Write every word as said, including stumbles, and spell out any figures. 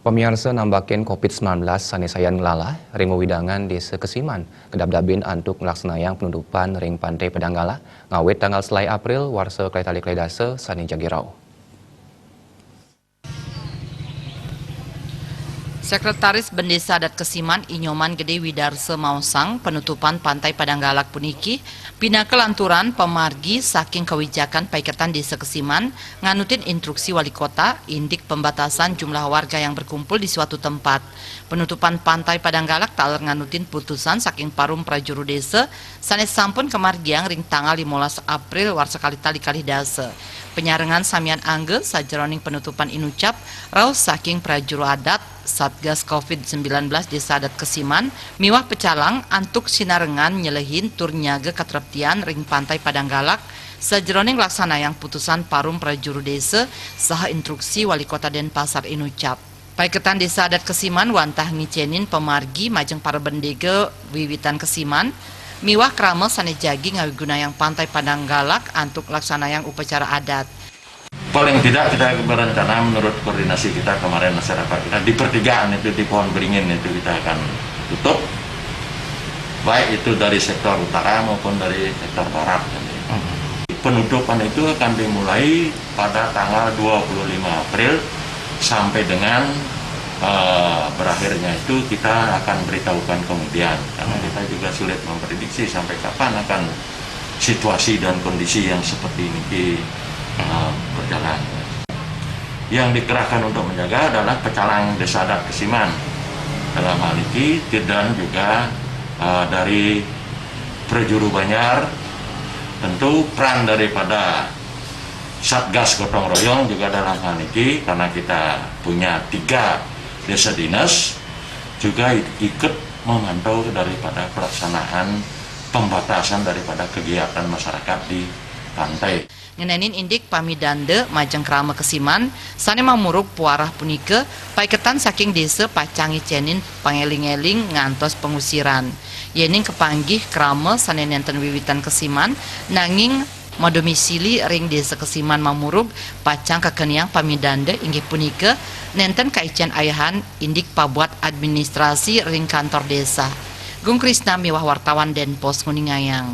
Pamiarsa, nambakin covid sembilan belas sané sayan nglalah ring wewidangan Désa Kesiman, kadabdabin antuk nglaksanayang penutupan ring Pantai Padang Galak, ngawit tanggal selaé April, warsa kalih tali kalih dasa sané jagi rauh. Sekretaris Bendesa Adat Kesiman, I Nyoman Gedé Widarsa, maosang penutupan Pantai Padang Galak puniki pinaka lanturan pamargi saking kawijakan paiketan Désa Kesiman nganutin instruksi Wali Kota indik pembatasan jumlah warga yang berkumpul di suatu tempat. Penutupan Pantai Padang Galak taler nganutin putusan saking Parum Prajuru Désa sané sampun kamargiang ring tanggal limolas April warsa kalih tali kalih dasa. Panyarengan samian angga sajeroning penutupan inucap rauh saking prajuru adat, Satgas covid sembilan belas Désa Adat Kesiman, miwah pecalang antuk sinarengan nyelehin tur nyaga katreptian ring Pantai Padang Galak sajeroning nglaksanayang putusan Parum Prajuru Désa saha instruksi Wali Kota Denpasar inucap. Paiketan Désa Adat Kesiman wantah ngicénin pamargi majeng para bendéga wiwitan Kesiman miwah krama sané jagi ngawigunayang Pantai Padang Galak antuk nglaksanayang upacara adat. Paling tidak kita berencana menurut koordinasi kita kemarin masyarakat kita di pertigaan itu, di pohon beringin itu kita akan tutup, baik itu dari sektor utara maupun dari sektor barat. Penutupan itu akan dimulai pada tanggal dua puluh lima April sampai dengan, eh, berakhirnya itu kita akan beritahukan kemudian, karena kita juga sulit memprediksi sampai kapan akan situasi dan kondisi yang seperti ini di, eh, berjalan. Yang dikerahkan untuk menjaga adalah pecalang Désa Adat Kesiman dalam hal ini, dan juga, eh, dari Prajuru Banjar. Tentu peran daripada Satgas Gotong Royong juga dalam hal ini, karena kita punya tiga desa dinas, juga ikut memantau daripada pelaksanaan pembatasan daripada kegiatan masyarakat di pantai. Ngenénin indik pamidanda majeng krama Kesiman sané mamurug pawarah punika, paiketan saking désa pacang ngicénin pangéling-éling ngantos pangusiran. Yéning kapanggih krama sané nénten wiwitan Kesiman, nanging madomisili ring Désa Kesiman mamurug, pacang kakeniang pamidanda, inggih punika nénten kaicén ayahan indik pabuat administrasi ring kantor désa. Gung Krisna miwah wartawan Denpos nguningayang.